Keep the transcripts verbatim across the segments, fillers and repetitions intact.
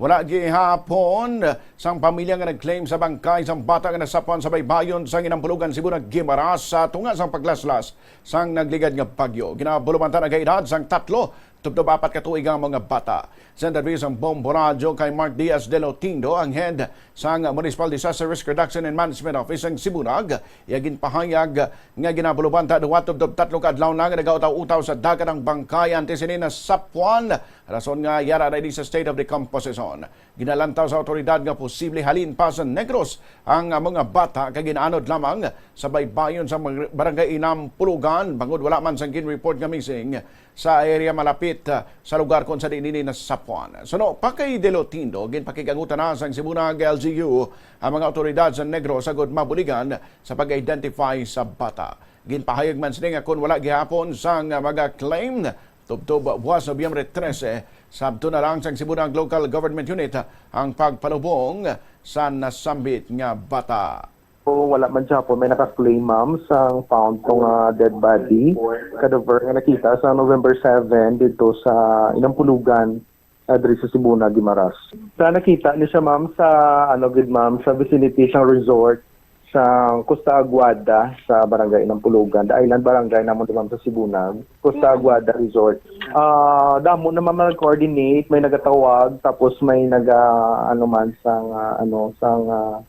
Wala gihapon sang pamilya nga nag-claim sa bangkay sang bata nga nasapwan sa baybayon sang Inampulugan, Sibunag, Guimaras sa tunga sang paglaslas sang nagligad nga bagyo. Ginabulumanta nagaedad sang tatlo tubtob apat ka tuig ang mga bata. Sa interview sang Bombo Radyo kay Mark Diaz de Lotindo, ang head sang Municipal Disaster Risk Reduction and Management Office sang Sibunag, iya ginpahayag nga ginabulumanta duha tubtob tatlo ka adlaw na nga nagautaw-utaw sa dagat ang bangkay antes ini nasapwan, rason nga yara na ini sa state of decomposition. Ginalantaw sa awtoridad nga posible halin pa sa Negros ang mga bata kay ginaanod lamang sa baybayon sa mga barangay Inampulugan, bangod wala man sang gin-report nga missing sa area malapit, ah, sa lugar kung sa diin ini nasapwan. Suno pa kay De Lotindo, ginpakig-angutan na sang Sibunag L G U ang mga awtoridad sa Negros agud mabuligan sa pag-identify sa bata. Ginpahayag man sini nga kon wala gihapon sang mga claim tubtob buwas Nobyembre trese, sabton na lang sang Sibunag Local Government Unit ang pagpalubong sa nasambit nga bata. So, wala man gihapon may naka-claim, ma'am, sang found to nga dead body, cadaver nga nakita sa November seven dito sa Inampulugan, ah, diri sa Sibunag, Guimaras. Sa nakita ni siya, ma'am, sa, ano gid, ma'am, sa vicinity sang resort sa Costa Aguada sa Barangay Inampulugan, the island barangay namon, ma'am, sa Sibunag, Costa Aguada Resort. Ah, damo na, ma'am, nag-coordinate, may nagatawag, tapos may naga, ano man, sang, ah, ano, sang, ah,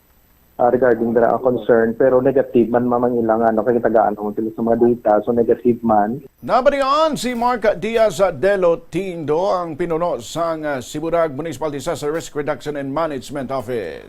ah, regarding the, ah, concern, pero negative man, ma'am, ang ilang, ano, kay tagaan naman sila sa mga data, so negative man. Nabalian si Mark Diaz de Lotindo, ang pinuno sang, ah, Sibunag Municipal Disaster Risk Reduction and Management Office.